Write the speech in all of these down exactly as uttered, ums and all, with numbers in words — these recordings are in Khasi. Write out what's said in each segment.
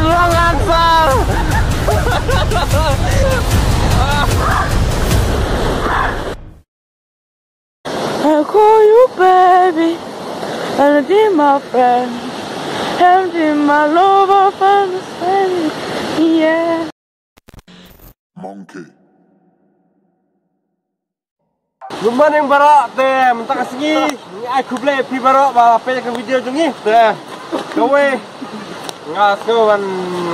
Wrong answer. I call you baby, and I did my friend, and did my lover, friend, friend, yeah. Monkey. Good morning baroh, te mynta ka sngi ngi ai khublei ïa phi baroh ba la peit ïa ka video jong ngi. Te kawei, nga sngew ban,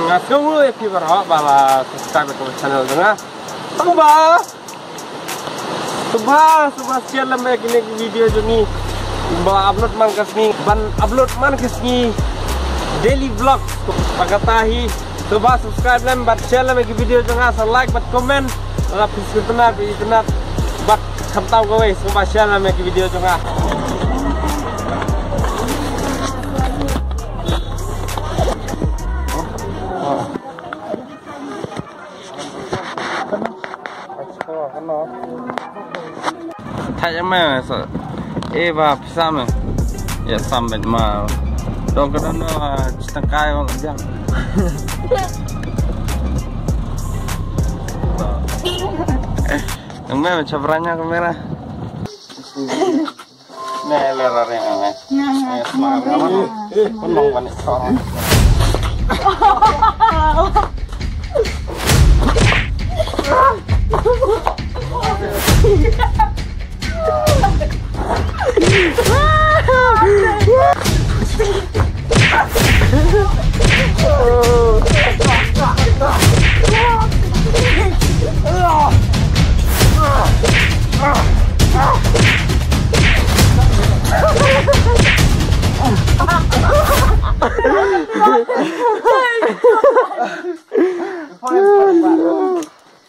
nga sngew ïa phi baroh ba la subscribe ïa ka channel jong nga. Tang ba sngewbha, sngewbha share lem ïa kine ki video jong ngi ba upload man ka sngi, ban upload man ka sngi daily vlog. Ba kata hi, sngewbha subscribe lem bad share lem ïa ki video jong nga, sa like bad comment. Lada phi sngewtynnat, phi sngewtynnat bad khamtam kawei, sngewbha share lem ïa ki video jong nga. Thait ïa me sa. Eh, ba pisa me. Ïa sam bet ma. Dong ka don, ah, chi tangkai ol jang. Dong me, me chabranya kamera. Ne, le ra re ne. Ne, semangat amat. Pun bang panik seorang.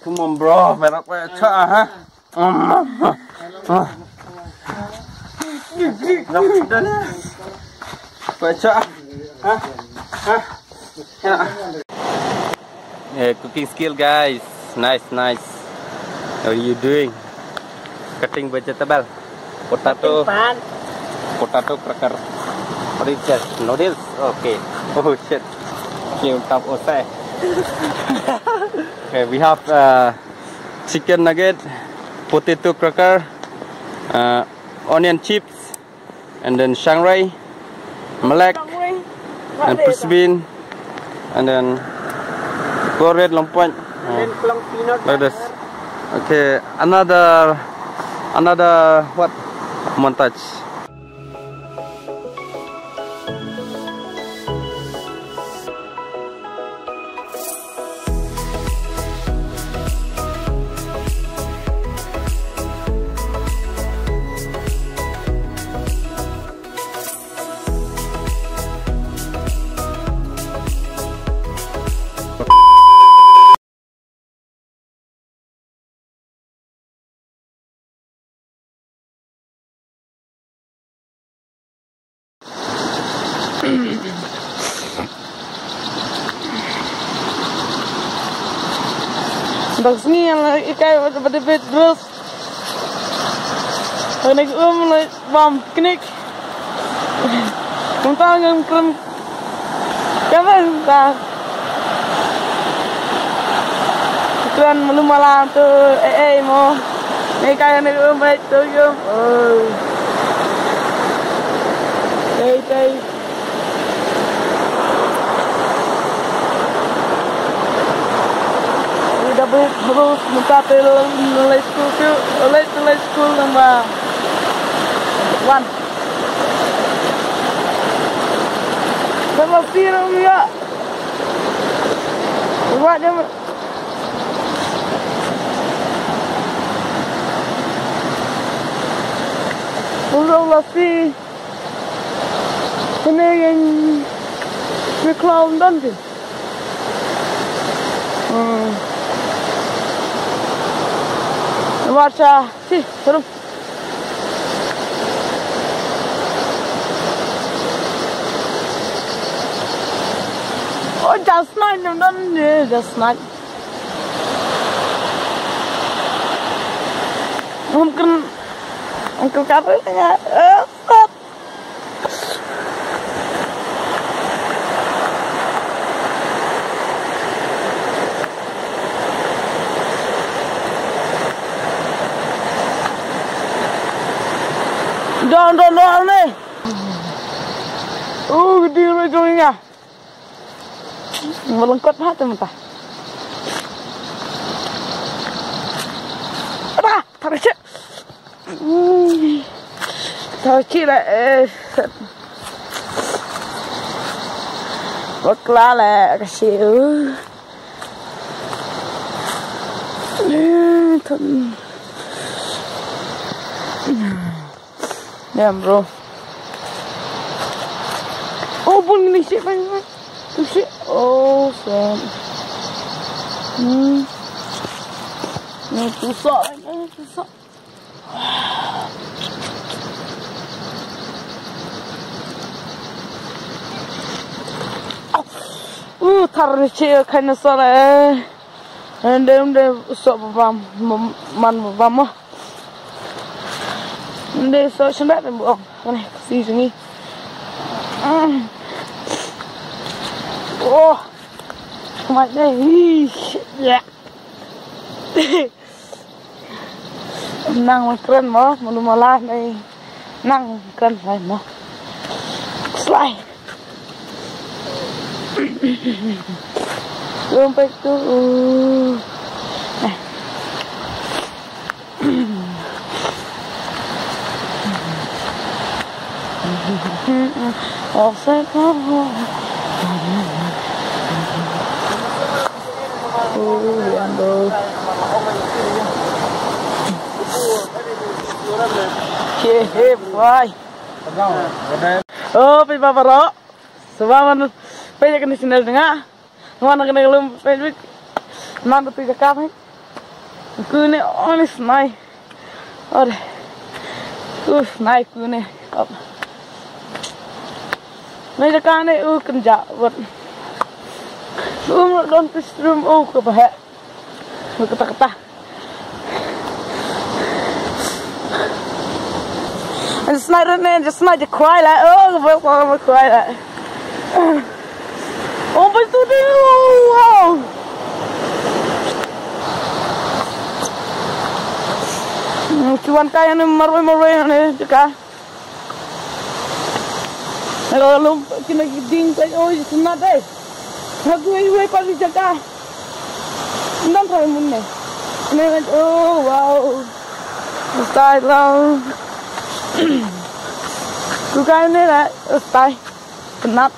Come on, bro. Berak weh, cak, ha? Weh, cak. Ha? Ha? Ya. Eh, cooking skill, guys. Nice, nice. How are you doing? Cutting vegetable. Potato. Cutting pan. Potato cracker. What is that? Noodles? Okay. Oh, shit. Okay, on top of that. Okay, we have, uh, chicken nugget, potato cracker, uh, onion chips, and then shangrai, malek, and french bean, and then red lompoit. And then klong peanut butter. Like this. Okay, another, another what? Montage. Bak sngi yang lagi kai pada pada bed terus. Panik um lagi bam knik. Kumta ngam krum. Kaba kumta. Tuan melu malam tu, eh, eh, mo. Ni kaya ni um baik tu, um. Oh. Tei, tei. Ni dah baik terus, minta tel, mulai school tu, mulai, mulai school number one. Sama siram ya. Buat dia. Ulung lasi. Kena yang reklaim dan tu. Hmm. Baca. Sih, seru. Oh, just night, no, no, no, just night. Mungkin, mungkin kata ya, eh, stop. Don, don, don, ne. Uh, gede ruh jong nga. Melengkot ha tu mata. Ada, tarik cek. Hmm. Tarik cek lah, eh. Bakla lah, kasih. Eh, tam. Damn, bro. Oh, bun ni shit, man. Tu shit. Oh, shit. Hmm. Ni tu sok, ni tu sok. Uh, thar ni shit, kind of sok, eh. Ynda, ynda, sok babam, man babam. Ynda so shnat em buong. Kane kasi jong ngi. Oh. Kmai dei. Hi. Ya. Nang ma kren mo, ma lu ma la dei. Nang kren lai mo. Slai. Lum pek tu. Eh. Oh, saya tahu. Oh, ya, bro. Ye, he, bhai. Oh, pi baba ro. Suba man peit ïa kane ka channel jong nga. Wan kane ka lum peit beit. Man tu jaka peit. Kune, oh, ni snai. Ore. Uh, snai kune. Op. Ni jaka ne, uh, kynja wat. Um, don tu strum, uh, ka ba heh. Kata, kata. Just not in there, just not the quiet, like, oh, the boy, the boy, quiet, like. Oh, but so do, wow. Hmm, cuan kaya ni marwei, marwei ni jaka. Hello, hello, kina ki ding ka, oh, it's not there. Hagu ai wei pa di jaka. Nang try mun ne. Ne, oh, wow. Style lang. Tu kai ne la, style. Penat.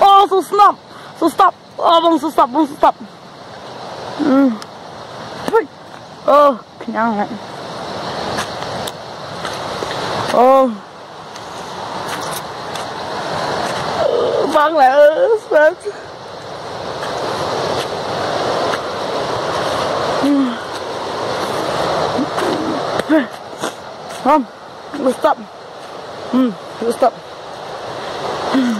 Oh, so snap. So stop. Oh, bang so stop, bang so stop. Hmm. Hui. Oh, kenyang, eh. Oh. Bang lah, eh, stop. Hmm. Bang, stop. Hmm, stop. Hmm.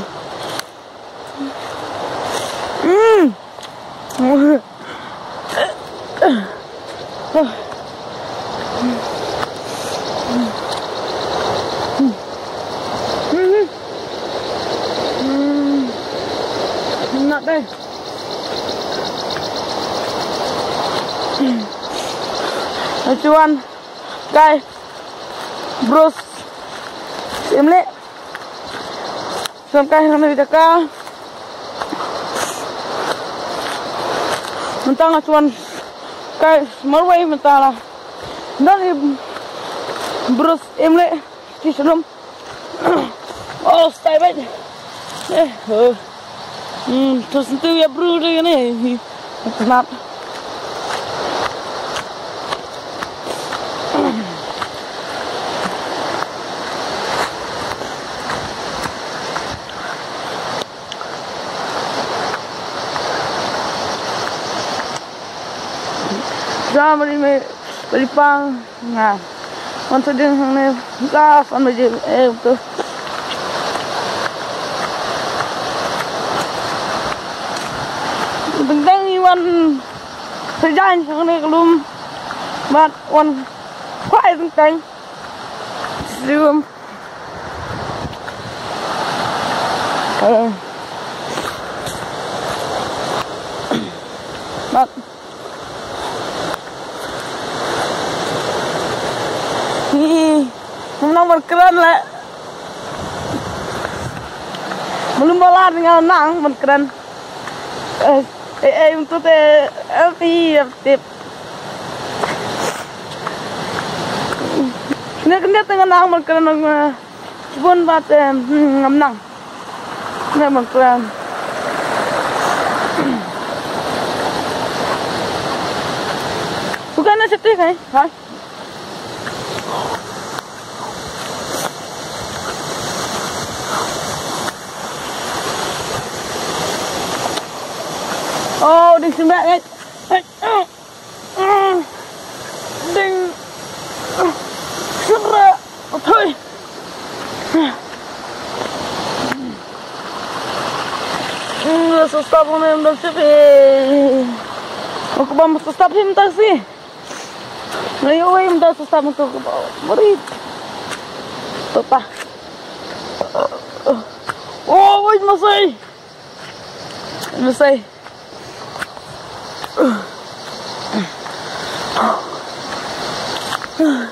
Not there. Which one? Kai. Bruce. Imlek. Sngewbha hangne ka jaka. Mynta nga shu wan kai marwei mynta la. Don i Bruce Imlek. Ti shnum. Oh, stay back. Eh, oh. Hmm, terus tu ya bro dia ni. Kenapa? Jam bali me, bali pang nga. Wan sa ding hangne, ga fan baje, eh, tu. Teng teng i wan sa jan hangne ka lum. Bad wan kwai teng teng. Zoom. Eh. Bad Hi, ngam nang ban kren leh. Mlum ba lad nga nang ban kren. Eh, eh, eh, mynta te, eh, hi, eh, tip. Kane, kane te nga nang ban kren, nga bun ba te, hmm, ngam nang. Kane ban kren. Bukan na seti kai, ha? Oh, ding sembak, guys. Ding. Sura. Hoi. Hmm, susah pun yang dah sepi. Aku bang susah pun tak sih. Ayo, wei, mynta sa sa mynta ka ba marit. Papa. Oh, wei, masai. Masai.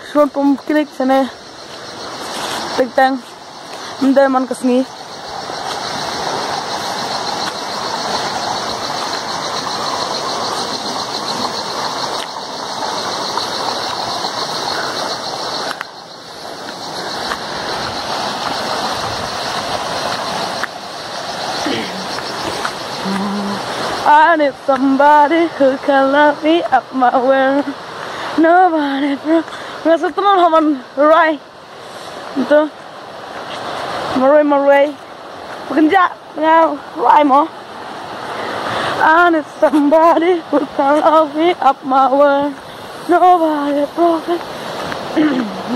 Shon pom klik sene. Teng teng. Ym dei man ka sngi. I need somebody who can love me up my world. Nobody from. Nga sa tnal haman rai. Ito. Marwei, marwei. Paganja nga rai mo. I need somebody who can love me up my world. Nobody broken.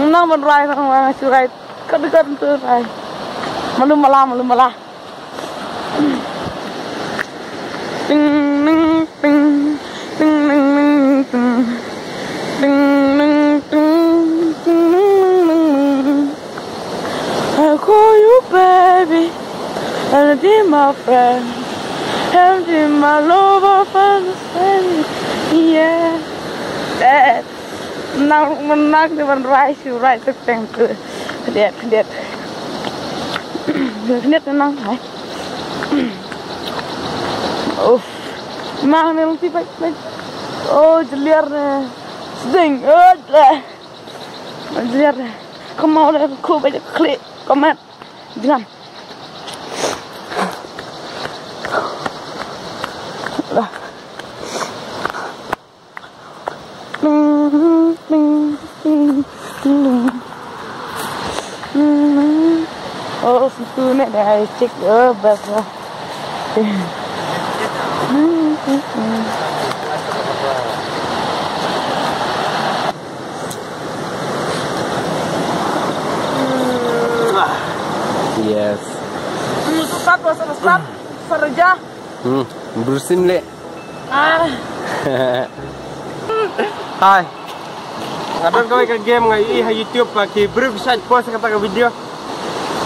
Nang ban rai, nang ban rai, rai. Ka dekat tu rai. Malu mala, malu mala. Ting, ning, ting, ting, ning, ning, ting. Ting, ning, ting, ting, ning, ning, ning. I call you baby, and be my friend, and be my lover, friend, friend. Yeah. Eh, nang, nang, nang, nang, rai, shu rai, tek, teng, tu. Khyndiat, khyndiat. Khyndiat, nang, hai. Uff. Mang, nang, ti, pai, pai. Oh, jeliar, ne. Sding. Oh, jeliar. Jeliar, ne. Kemau, ne, ku, pai, klik. Komat. Jangan. Lah. Oh, situ ni dah cek, oh, bas lah. Yes. Hmm, sesat, sesat, sesat. Serja. Hmm, berusin le. Ah. Hai. Nga don kawei ka game nga ïohi ha YouTube ba ki briew ki shait post kata ka video.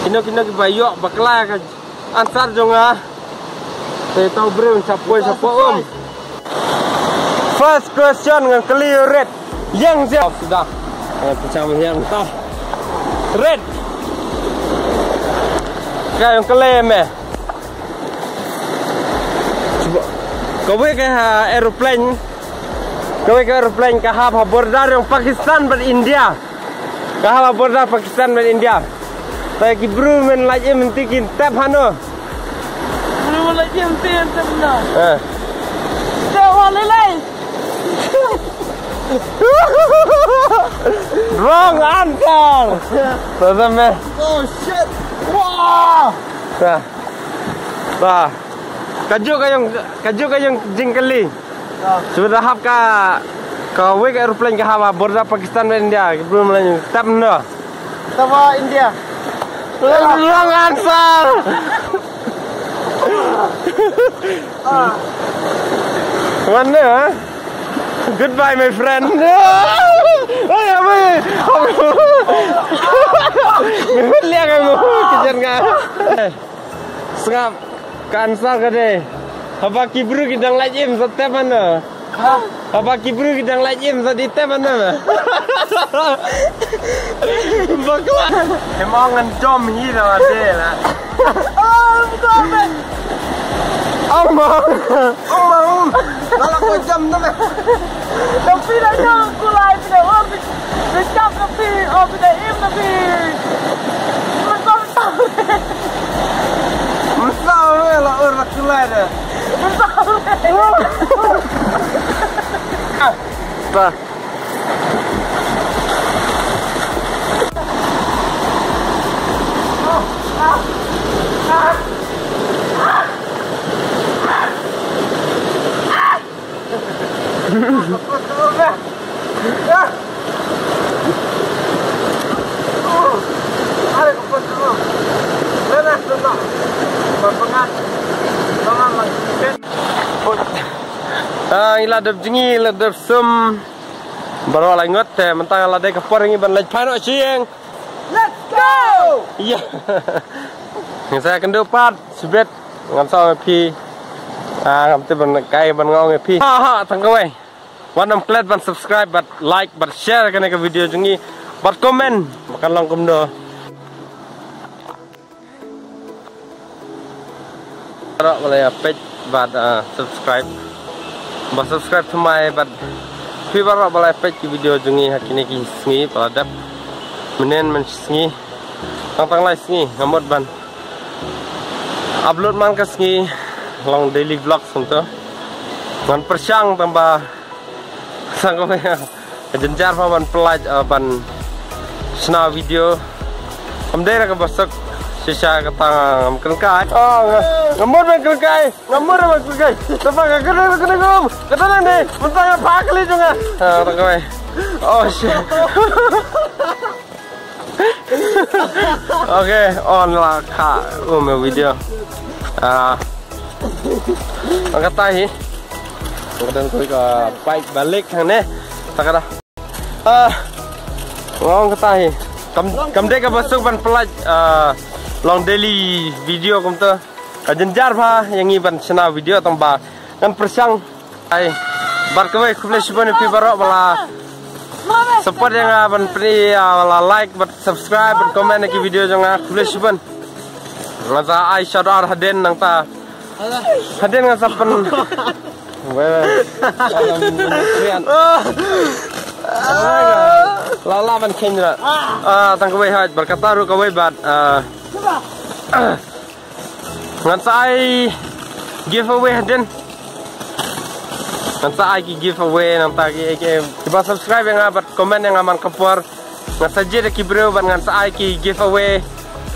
Kino kino kiba ïoh bakla ka answer jong nga. Te tau briew shait post shait post um. First question ngan kylli ïa u Red. Ïeng sha. Suda. Ngan pynshang ïeng ta. Red. Ka ïeng kylli me. Kawei ka, ha, aeroplane. Kawei ka aeroplane ka hap ha border jong Pakistan bad India. Ka hap ha border Pakistan bad India. Te ki briew men lait im mynta kin tep hano. Briew men lait im mynta kin tep hano. Eh. Tep hano lai. Wrong answer. Tep hano. Oh shit. Wah. Tep. Ba. Kajuh ka ïong, kajuh ka ïong jingkylli. Shuwa da hap ka, kawei ka aeroplane ka hap ha border Pakistan bad India. Ki briew Malay tep hano. Tep India. Wrong answer. Ah. Mana, ha? Goodbye, my friend. Oi, abai. Liang aku, kejar nga. Sngap, ka answer ka dei, haba ki briew ki dang lait im sa tep hano. Ha? Haba ki briew ki dang lait im sa di te man na ma. Bakla. Em ong ngan dom hi na ma de la. Oh, God. Ong ma. Ong ma ong. Lala ko jam na ma. Tapi dah jam kulai tidak. Phi kap ka phi, oh, phi da im na phi. Phi da im na phi. Masa weh la ur la kulai da. Masa weh. Ta. Ah, ngi la dep jngi, la dep sum. Baroh la ngut te, mynta la dei ka por ngi ban leit phai noh sha ïing. Let's go! Ïa. Ngan sa ïakynduh pat shibit, ngan sa ong ïa phi. Ah, ngam tip ban kai ban ong ïa phi. Ha ha, tang kawei. Wat nym klet ban subscribe, bad like, bad share kane ka video jong ngi. Bad comment, ba kan long kumno. Baroh ba la ïa peit bad, ah, subscribe. Ba subscribe thymmai bad phi baroh ba la ïa peit ki video jong ngi ha kine ki sngi ba la dep. Mynnin mynsngi. Tang tang lai sngi nga mut ban upload man ka sngi long daily vlogs kumto. Ngan pyrshang tang ba Sa kawei ka jynjar pha ban pynlait, eh, ban shna video. Kam dei ra kaba suk shisha kata ngam kynkai. Oh, nga, nga mut ban kynkai. Nga mut ban kynkai. Tapa ka kynkai ka kynkai ngam. Kata nang dei. Mynta nga pha kali jong nga. Ah, ta kawei. Oh, shit. Okay, on la ka um video. Ah. Ang kata hi. Ang kata ko ka bike balik hangne. Ta kata. Ah. Ang kata hi. Kam, kam dei kaba suk ban pynlait, ah, long daily video kumta. Ka jynjar pha ïa ngi ban shna video tang ba ngan pyrshang. Ai, bad kawei khublei shibun ïa phi baroh ba la support ïa nga ban pyni, ah, ba la like bad subscribe bad comment ïa ki video jong nga, khublei shibun. Nga sa ai shout out hadien nangta. Hadien nga sa pyn. Wei, wei. La la ban kynra. Ah, tang kawei haj bad kata ruh kawei bad, ah, Ngan sa ai giveaway hadien. Ngan sa ai ki giveaway nangta ki, ki, kiba subscribe ïa nga bad comment ïa nga man ka por. Ngan sa jied ïa ki briew bad ngan sa ai ki giveaway.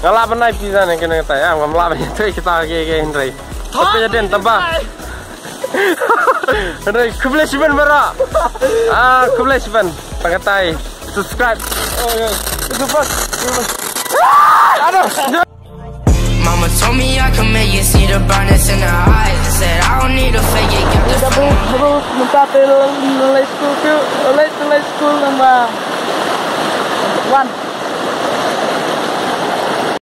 Nga lah ban ai pizza ne kane kata ïa, ngam lah ban ïathuh kita ki, ki hynrei. Tapi hadien tamba. Hynrei khublei shibun baroh. Ah, khublei shibun. Tang katai. Subscribe. Oh, yeah. It's a fuck. Aduh. Mama told me I can make it, see the brightness in her eyes. I said I don't need a fake, it got the Double, double, mynta te late school, late, late school number one.